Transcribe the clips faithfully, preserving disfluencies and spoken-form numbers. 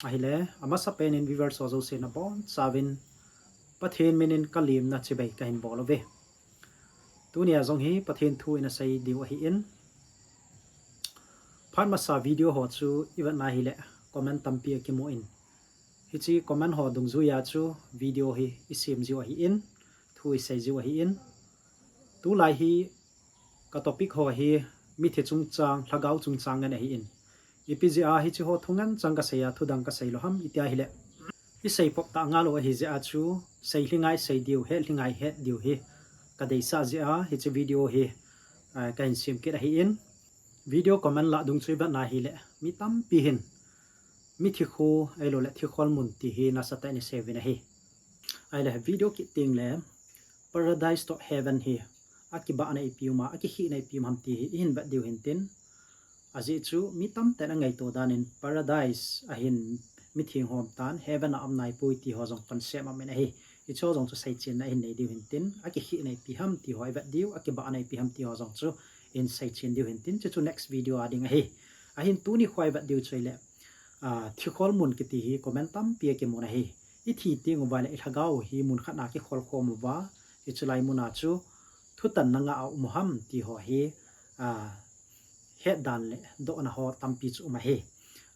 Ahile, amasa penin viewers ho jouse nabonchauvin Pathen minin kalemna chibai kahin bol uve. Tunia jong hi Pathen thu ina sei diu ahin. Phat masa video ho chu ivetna hile comment tampi akimun. Hiche comment ho dungjuiya chu video hi isem jiu ahin, thu isei jiu ahin. Tulai hi ka topic ho hi mithi chungchang, lhagao chungchang ngen ahin. Ipi jeh a hiche ho thu ngen chang kasei a, thudang kasei lou ham itia hile, isei pop tah ngal u ahi jeh a chu, sei lhingai sei diu, het lhingai het diu hi kadeisah jeh a hiche video hi kahin sem kit ahin. Video comment lah dung chu ivetna hile, mi tampi hin mithi kho ahiloule thikhol mun ti hi nasatah in isei uvin ahi. Ahile video kit tengle Paradise toh Heaven hi akibahna ipi um a, akikhehna ipi um ham ti hi ihin vet diu hintin. Ajeh chu mi tamtah in angaito danin Paradise ahin mitheng ho umtan, Heaven a um naipoi ti ho jong concept aumin ahi. Hicheho jong chu seichenna ihin nei diu hintin, akikhehna ipi ham ti ho ivet diu, akibahna ipi ham ti ho jong chu ihin seichen diu hintin, chuchu next video a ding ahi. Ahin tuni khoa ivet diu chu ahile, thikhol mun kiti hi comment tampi akimun ahi. Ithi teng uva le ilhagao hi mun khatna kikhol khom uva, hiche lai muna chu thutanna ngah a um u ham ti ho hi hetdan le dohna ho tampi chu um ahi.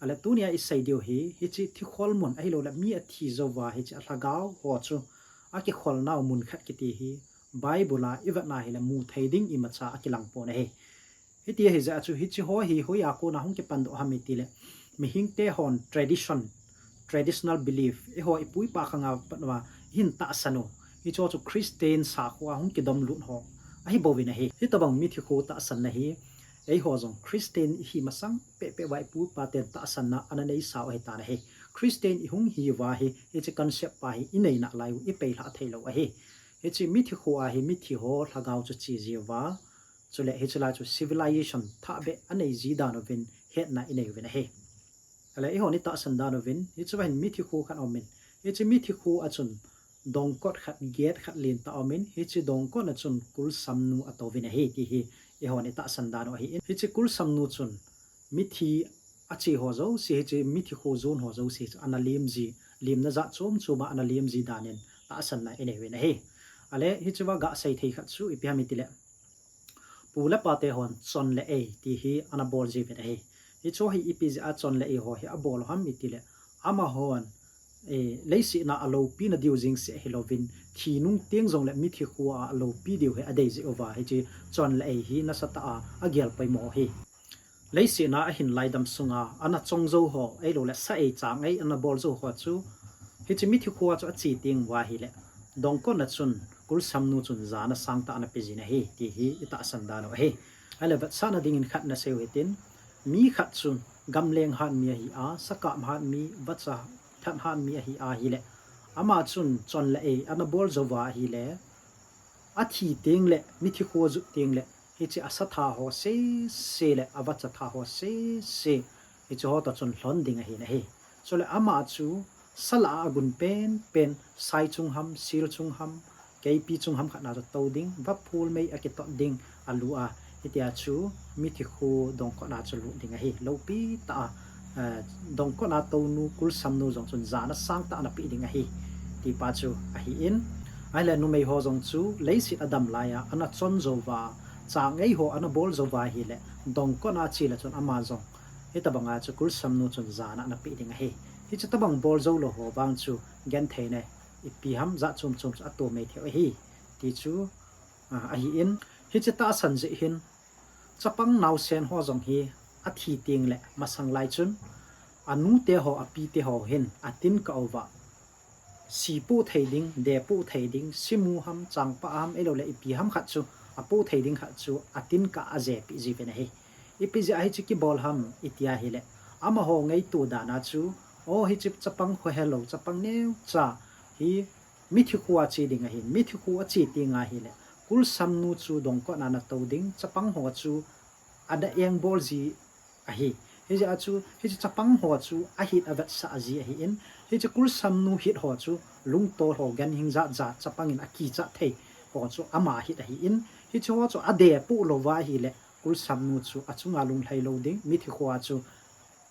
Ahile tunia isei diu hi, hiche thikhol mun ahiloule mi athi jouva hiche alhagao ho chu akikholnau mun khat kiti hi Bible a ivetna hile mu thei ding imacha akilang pon ahi. Hiti ahijeh a chu hicheho hi hoiya kona hung kipandoh ham itile, mihingte hon tradition, traditional belief, eiho ipu ipa khanga pat uva ihin tahsan u, hicheho chu Christian sakhoa hung kidomlut ho ahibouvin ahi. Hitobang mithi kho tahsanna hi eiho jong Christian ihi masang pehpeh uva ipu ipaten tahsanna ana neisau ahitan ahi. Christian ihung hiuva hi hiche concept pa hi inei nalai u ipeilhah theilou ahi. Hiche mithi khoa hi mithi ho lhagao chu che jiuva, chule hiche lai chu civilization thahbeh anei ji dan uvin hetna inei uvin ahi. Ahile eihon itahsan dan uvin hichea hin mithi kho khat aumin, hiche mithi khoa chun dongkot khat, gate khat lentah aumin, hiche dongkot a chun kulsamnu atouvin ahi ti hi eihon itahsan dan u ahin. Hiche kulsamnu chun mithi ache ho jouse, hiche mithi kho jon ho jouse chu ana lem ji, lemna jat chom chom a ana lem ji danin tahsanna inei uvin ahi. Ahile hichea gasei thei khat chu ipi ham itile, pu le pate hon chon le ei ti hi ana bol jiuvin ahi. Hicheho hi ipi jeh a chon le ei ho hi abol u ham itile, amahon leiset a aloupina diu jeng seh hilouvin, thi nung teng jongle mithi khoa aloupi diu hi adei jeh uva hiche chon le ei hi nasatah a agel poimo hi. Leiset a ahin laidam sunga ana chong jou ho ahiloule sa ei chang ei ana bol jou ho chu, hiche mithi khoa chu ache teng uva hile, dongkot a chun kulsamnu chun jana sangtah ana pe jin ahi ti hi itahsan dan u ahi. Ahile vetsahna dingin khat nasei u hitin, mi khat chu gamleng hat mi ahi a, sakap hat mi, vacha that hat mi ahi ahile, ama chun chon le ei ana bol jouva ahile, athi tengle, mithi kho ajot tengle, hiche asatha ho sese le avacha tha ho sese, hicheho toh chun lhon ding ahin ahi. Chule ama chu salah a agun penpen, sai chung ham, sil chung ham, keipi chung ham khat na chu tou ding, vaphul mei akitot ding, alu a, hitia chu mithi kho dongkot a chu lut ding ahi. Loupi tah a dongkot a tounu, kulsamnu jong chun jana sangtah ana peh ding ahi, ti pa chu ahin. Ahile numei ho jong chu leiset adam laiya ana chon jouva, chang ei ho ana bol jouva ahile, dongkot a chele chun ama jong hitobanga chu kulsamnu chun jana ana peh ding ahi. Hiche tobang bol joulou ho vang chu gentheina ipi ham jat chom chom chu atomei thei u ahi, ti chu ahin. Hiche tahsan jeh hin chapang naosen ho jong hi athi tengle masang lai chun anute ho, apite ho hin atin kah uva, sipoh thei ding, depoh thei ding, simu ham, changpah ham, ahiloule ipi ham khat chu apoh thei ding khat chu atin kah ajepeh jiuvin ahi. Ipi jeh a hiche kibol ham itia hile, amaho ngaito dan a chu, o hiche chapang khohelou, chapang neocha hi mithi khoa che ding ahin, mithi kho ache tenga hile, kulsamnu chu dongkot a ana tou ding, chapang ho chu ana engbol ji ahi. Hijeh a chu hiche chapang ho chu ahit avetsah ji ahin, hiche kulsamnu hit ho chu lungtol ho, ganhing jat jat chapang in akichat thei ho chu ama hit ahin, hicheho chu adepoh louva ahile, kulsamnu chu achunga lunglhai lou ding, mithi khoa chu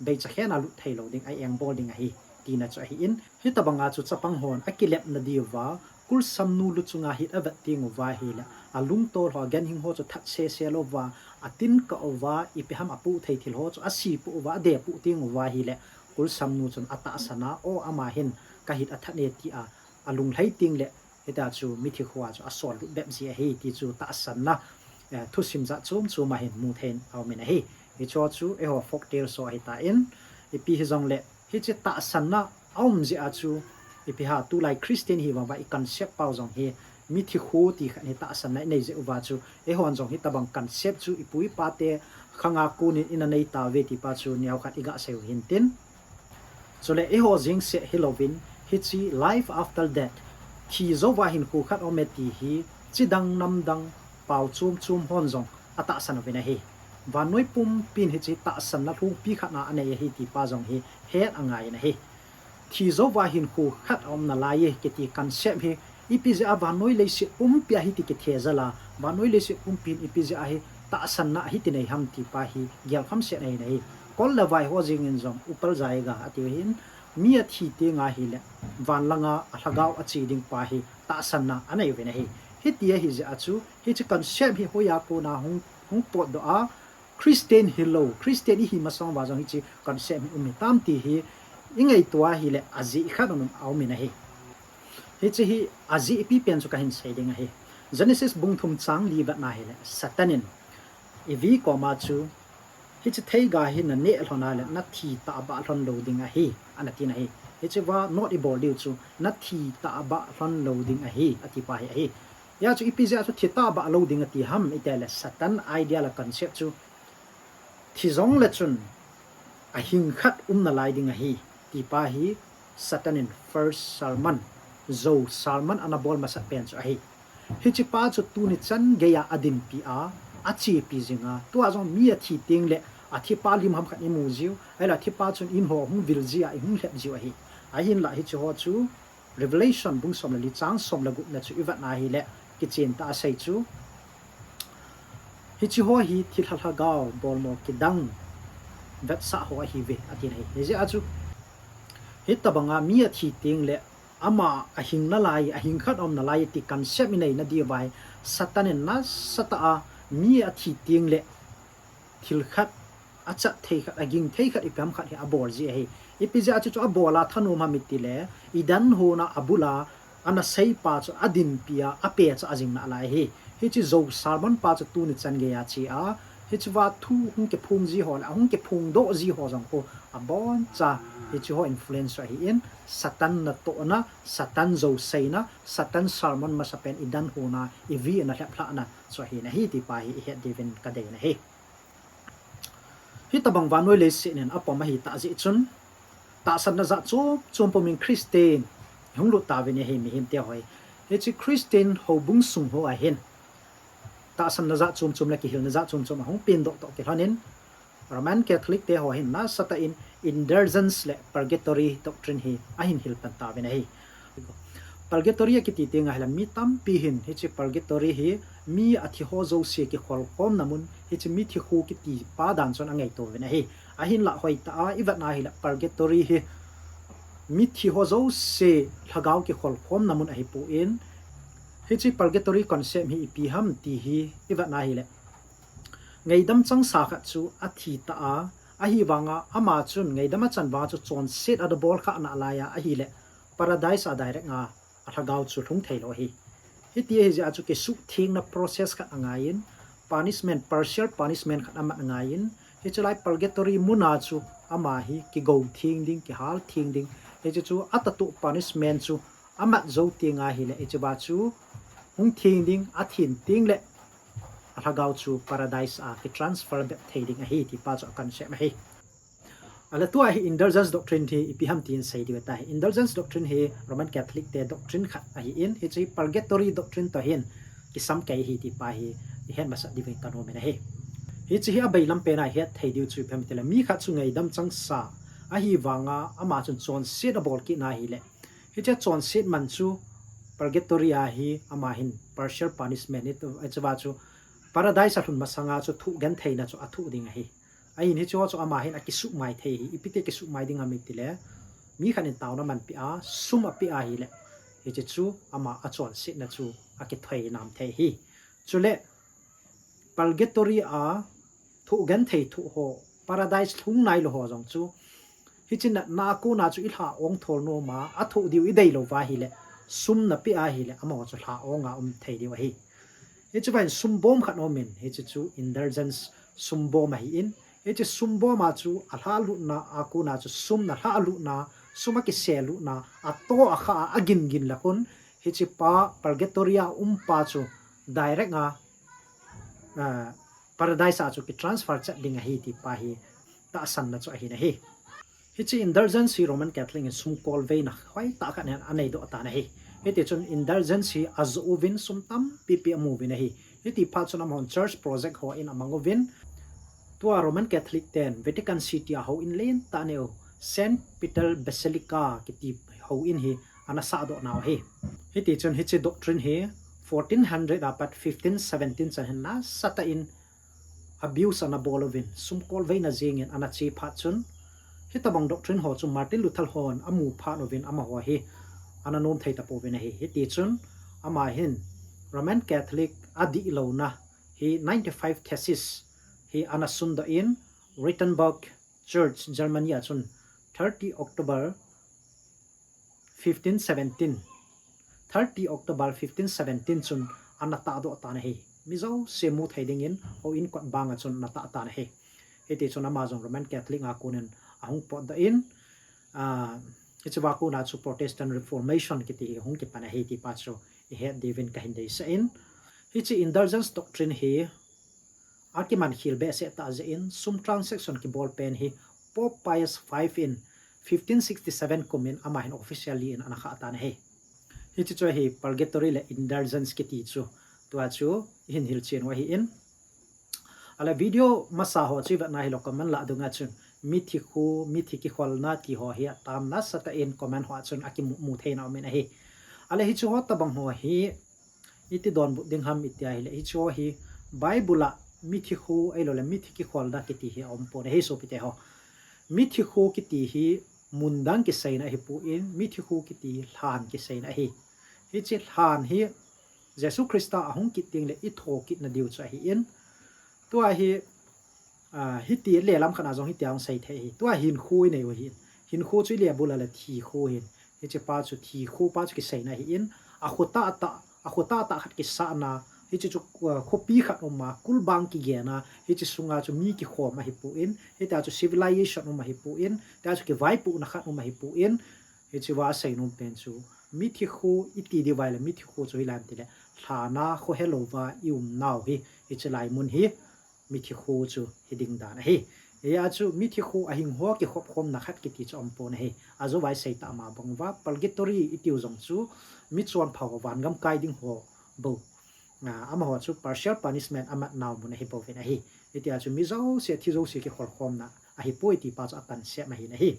beicha khen a lut thei lou ding, a engbol ding ahi, tina chu ahi in. Hitabanga chu chapang hon akilepna diuva, kulsamnu luchunga hit avet teng uva ahile, alungtol ho, aganhing ho chu that sese louva, atin kah uva, ipi ham apoh thei thil ho chu asipoh uva, adepoh teng uva ahile, kulsamnu chun atahsan a, o ama hin kahit athat e tia, alunglhai teng le, hita chu mithi khoa chu asol lut bep ji ahi, ti chu tahsanna, eh, thusim jat chom chom a hin mu thei in aumin ahi. Hicho chu eiho folk tale so ahitan, ipi hijongle, hiche tahsanna aum jeh a chu, ipi ham tulai Christian hi vang uva i concept pau jong hi, mithi kho ti khat hi tahsanna inei jeh uva chu, eihon jong hitabang concept chu ipu ipa te khanga konin ina nei tauve ti pa chu neokhat iga seiu hintin. Chule eiho jeng seh hilouvin, hiche life after death, thi jouva hinkho khat aume ti hi, chidang namdang pao chom chom hon jong atahsan uvin ahi. Vannoi pumpin hiche tahsanna lhungpi khat na anei ahi ti pa jong hi het angaiyin ahi. Thi jouva hinkho khat aum nalai e kiti concept hi, ipi jeh a vannoi leiset pumpia hiti kithejal a, vannoi leiset pumpin ipi jeh a hi tahsanna hiti nei ham ti pa hi gelkham set ahi nahi. Kol le vai ho jengin jong Upal Jaiga atiu hin, mi athi teng ahile, van langa alhagao ache ding pa hi tahsanna anei uvin ahi. Hiti ahi jeh a chu, hiche concept hi hoiya kona hung, hung potdoh a, Christian hilou, Christian ihi masang uva jong hiche concept hi um hitam ti hi, ingaito ahile, ajeh khat um aumin ahi. Hiche hi ajeh ipi pen chu kahin sei ding ahi. Genesis bung thum chang li vetna ahile, Satan in Evi koma chu, hiche theiga hi naneh lhon a le, nathi tahbeh lhon lou ding ahi, ana tin ahi. Hiche va note ibol diu chu, nathi tahbeh lhon lou ding ahi, ati pa hi ahi. Hia chu ipi jeh a chu thi tahbeh lou ding ati ham, itile Satan idea le concept chu, thi jongle chun, ahing khat um nalai ding ahi, ti pa hi Satan in first sermon, jou sermon ana bol masat pen chu ahi. Hiche pa chu tuni chan geiya adinpi a, achepi jing a, tua jong mi athi teng le, athi pa lim ham khat imu jiu, ahile athi pa chun in ho hung vil ji a, ihung lhep jiu ahi. Ahinla hiche ho chu, Revelation bung som le li chang som le gup na chu ivetna ahile, kichen tah a asei chu, hiche ho hi thilha lhagao bolmo kidang vetsah ho ahiuve, atin ahi. Hijeh a chu, hitabanga mi athi teng le ama ahing nalai, ahing khat aum nalai ti concept inei na diuva hi, Satan in nasatah a mi athi teng le thil khat, achat thei khat, aging thei khat, ipi ham khat hi abol ji ahi. Ipi jeh a chu chu abol a thanom ham itile, Eden hon a abul a, ana seipa chu adinpi a, apehcha a jing nalai ahi. Hiche jou sermon pa chu tuni chan geiya che a, hiche va thu hung kiphong ji ho le, ahung kiphongdoh ji ho jong khu, aboncha, hiche ho influence chu ahin, Satan natohna, Satan jou seina, Satan sermon masapen Eden hon a, Evi ana lheplhahna chu ahi nahi ti pa hi ihet diuvin kadei nahi. Hitabang vannoi leiset in apom ahitah jeh chun, tahsanna jat chom chom pumin Christian ihung lut tauvin ahi mihemte ho hi. Hiche Christian houbung sung ho ahin, tahsanna jat chom chom le kihilna jat chom chom ahung pengdoh toh kilhonin, Roman Catholic te ho hin nasatah in indulgence le purgatory doctrine hi ahin hil pan tauvin ahi. Purgatory akiti teng ahile mi tampi hin hiche purgatory hi mi athi ho jouse kikholkhomna mun, hiche mithi kho kiti pa dan chun angaito uvin ahi. Ahinla hoitah a ivetna ahile purgatory hi mithi ho jouse lhagao kikholkhomna mun ahipon, hiche purgatory concept hi ipi ham ti hi ivetna ahile, ngaidam changsa khat chu athi tah a, ahivanga ama chun ngaidam achan vanga chu chonset ana bol khah nalai a ahile, paradise a direct a alhagao chu lhung theilou ahi. Hiti ahijeh a chu kisuhthengna process khat angaiyin, punishment, partial punishment khat amat angaiyin, hiche lai purgatory muna chu ama hi kigou theng ding, kihal theng ding, hiche chu atatoh punishment chu amat jou teng ahile, hiche va chu hung theng ding, athen teng le alhagao chu paradise a kitransfer bep thei ding ahi ti pa chu aconcept ahi. Ahile tua hi indulgence doctrine hi ipi ham tin sei diu ahitai. Indulgence doctrine hi Roman Catholic te doctrine khat ahin, hiche purgatory doctrine toh hin kisam kei ahi ti pa hi ihet masat diuvin kanom in ahi. Hiche hi abailam pen a ihet thei diu chu ipi ham itile, mi khat chu ngaidam changsa ahivanga ama chun chonset abol kit na ahile, hiche chonset man chu purgatory a hi ama hin partial punishment, hiche va chu paradise a lhun masanga chu thoh gentheina chu athoh ding ahi. Ahin hiche ho chu ama hin akisumai thei hi, ipi ti kisumai ding ham itile, mi khat in taona aman peh a, sum apeh ahile, hiche chu ama achonsetna chu akithoi nam thei hi. Chule purgatory a thoh genthei thoh ho, paradise lhung nailou ho jong chu, hiche natna a kona chu ilha ong thol nom a, athoh diu ideilou va ahile, sum napeh ahile, amaho chu lha ong a um thei diu ahi. Hiche vang sumbom khat aumin, hiche chu indulgence sumbom ahin, hiche sumbom a chu alha lutna a kona chu sum nalha lutna, sum akise lutna, ato akha a agingin la khun, hiche pa purgatory a um pa chu direct a, ah, paradise a chu kitransfer chat ding ahi ti pa hi tahsanna chu ahin ahi. Hiche indulgence hi Roman Catholic in sumkolveina hoitah khat in aneidoh tan ahi. Hiti chun indulgence hi ajoh uvin sum tampipi amu uvin ahi. Hiti phat chun amahon church project ho in amang uvin, tua Roman Catholic ten Vatican City a houin lentah aneiu Saint Peter Basilica kiti houin hi ana sahdoh nau ahi. Hiti chun hiche doctrine hi fourteen hundred apat fifteen seventeen chan hin nasatah in abuse ana bol uvin, sumkolveina jengin ana che phat chun, hitobang doctrine ho chu Martin Luther hon amu phat uvin amaho hi ana nom thei tapouvin ahi. Hiti chun ama hin Roman Catholic adihlouna hi ninety-five thesis hi ana sundoh in, Wittenberg Church, Germany a chun thirty October fifteen seventeen, thirty October fifteen seventeen chun ana tahdoh tan ahi. Mi jouse mu thei dingin houin kot banga chun ana tah tan ahi. Hiti chun ama jong Roman Catholic a konin ahung potdoh in, ah, hichea kona chu Protestant Reformation kiti hi hung kipan ahi ti pa chu ihet diuvin kahin deisah in, hiche indulgence doctrine hi akiman khel behseh tah jeh in, sum transaction kibol pen hi Pope Pius five in fifteen sixty-seven kum in ama hin officially in ana khah tan ahi. Hiche chu ahi purgatory le indulgence kiti chu, tua chu ihin hilchen u ahin. Ahile video masa ho chu ivetna hilou comment lah dunga chun mithi khu, mithi kikholna ti ho hi atam nasatah in comment ho a chun akimu, mu theina umin ahi. Ahile hiche ho tobang ho hi iti donbut ding ham iti ahile, hiche ho hi Bible a mithi khu ahiloule mithi kikholna kiti hi aumpon ahi sopite ho. Mithi khu kiti hi mundang kiseina ahipon, mithi khu kiti hi lhan kiseina ahi. Hiche lhan hi Jesu Christa ahung kit tengle itho kitna diu chu ahin. Tua hi, ah, hiti le lam khat a jong hitia hung sei thei ahi. Tua hinkho inei u ahin. Hinkho chu ile bul a le thi kho ahin. Hiche pa chu thi kho pa chu kiseina ahin. Akho tahtah, akho tahtah khat kisahna. Hiche chu, ah, khopi khat um a, kulbang kigena. Hiche sunga chu mi kikhom ahipon. Hitia chu civilization um ahipon. Tia chu kivaipohna khat um ahipon. Hichea asei nom pen chu mithi khu iti diu ahile mithi khu chu hilai ham itile, lhan a khohe louva ium nau hi, hiche lai mun hi mithi khu chu hiding dan ahi. Hia chu mithi khu ahing ho kikhop khomna khat kiti chu aumpon ahi. Ajouva isei tah ma bang uva purgatory itiu jong chu michonpha ho vangam kai ding ho bou, ah, amaho chu partial punishment amat nau mun ahibouvin ahi. Hitia chu mi jouse, thi jouse kikholkhomna ahipoi ti pa chu atansem ahin ahi.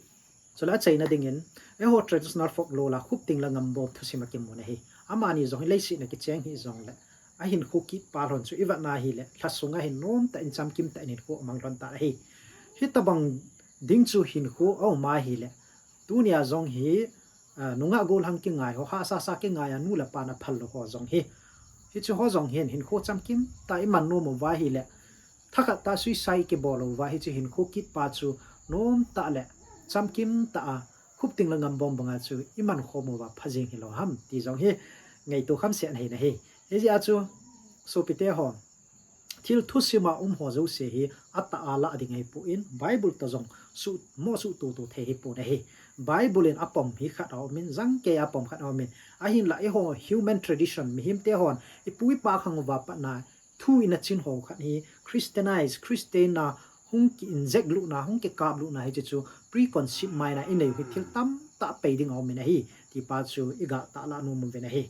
Chule achaina dingin, eiho traditional folklore la Khupting le Ngambom thusim akimun ahi. Amani jong hi leiset a kicheng hih jongle, ahinkho kit pa lhon chu ivetna hile, lhasunga hin nomtah in chamkimtah in hinkho amang lhon tan ahi. Hitobang ding chu hinkho aum ahile, tunia jong hi, ah, nungah gollhang kingai ho, hahsasa kingai a nu le pan aphal lou ho jong hi, hiche ho jong hin hinkho chamkimtah iman nom uva ahile, thakhat tah suicide kibol louva hiche hinkho kit pa chu nomtah le chamkimtah a Khupting le Ngambom banga chu iman khom uva phajing hilou ham ti jong hi ngaito khamset ahin ahi. Hijeh a chu sopite ho, thil thusim a um ho jouse hi atah a lah ding ahipon, Bible toh jong suhmo suhtohtoh thei hipon ahi. Bible in apom hi khat aumin, jangkei a pom khat aumin, ahinla eiho human tradition, mihemte hon ipu ipa khang uva patna thu ina chin ho khat hi Christianize, Christian a hung ki inject lutna, hung kikap lutna hiche chu preconceived mind a inei u hi thil tamtah pei ding aumin ahi ti pa chu iga tahlah nom uvin ahi.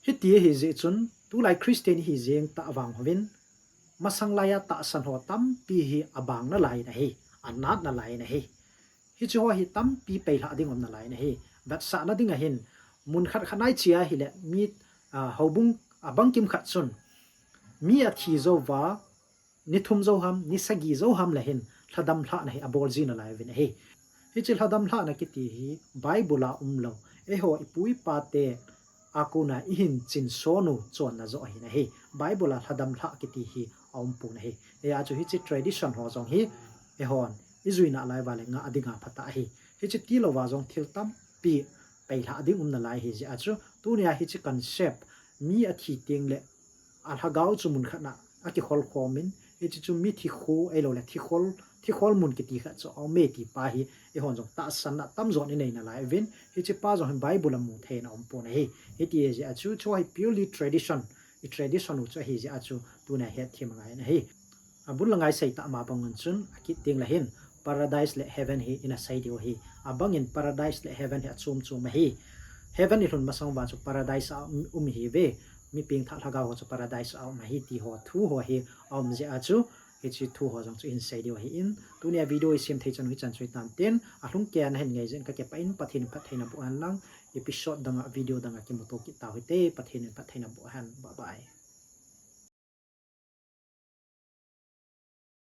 Hiti ahijeh chun, tulai Christian ihi jeng tah vang uvin, masang laiya tahsan ho tampi hi abang nalai in ahi, anat nalai in ahi. Hiche ho hi tampi peilhah ding um nalai in ahi. Vetsahna dinga hin, mun khat khat a iche ahile, mi, ah, houbung, abang kim khat chun, mi athi jouva, ni thum jou ham, ni sagi jou ham le hin, lhadam lhahna hi abol jing nalai uvin ahi. Hiche lhadam lhahna kiti hi Bible a umlou, eiho ipu ipa te a kona ihin chinson u chonna joh ahin ahi. Bible a lhadam lhah kiti hi aumpon ahi. Hijeh a chu hiche tradition ho jong hi eihon ijui nalai uva le ngah dinga phatah ahi. Hiche tilouva jong thil tampi peilhah ding um nalai ahijeh a chu tunia hiche concept mi athi tengle alhagao chu mun khat na akikhol khomin, hiche chu mithi kho ahiloule thikhol, thikhol mun kiti khat chu aume ti pa hi eihon jong tahsanna tamjon inei nalai uvin, hiche pa jong hi Bible a mu theina aumpon ahi. Hiti ahijeh a chu, chu hi purely tradition, i tradition u chu ahijeh a chu tunia hetthem angai in ahi. Abul langa isei tah ma bangun chun, akit tengle hin Paradise le Heaven hi ina sei diu ahi. Abangin Paradise le Heaven hi achom chom ahi. Heaven ilhun masang uva chu Paradise a um, um ihiuve. Mi pengthah lhagao ho chu Paradise a um ahi ti ho thu ho hi aum jeh a chu, hiche thu ho jong chu ihin sei diu ahin, tunia video isem thei chan u hichan chu hitan tin, alhung keiya nahin ngai jeh in kakipah in, Pathen in phattheina boh hen lang, episode danga video danga kimuto kit tau hite, Pathen in phattheina boh hen, bye bye.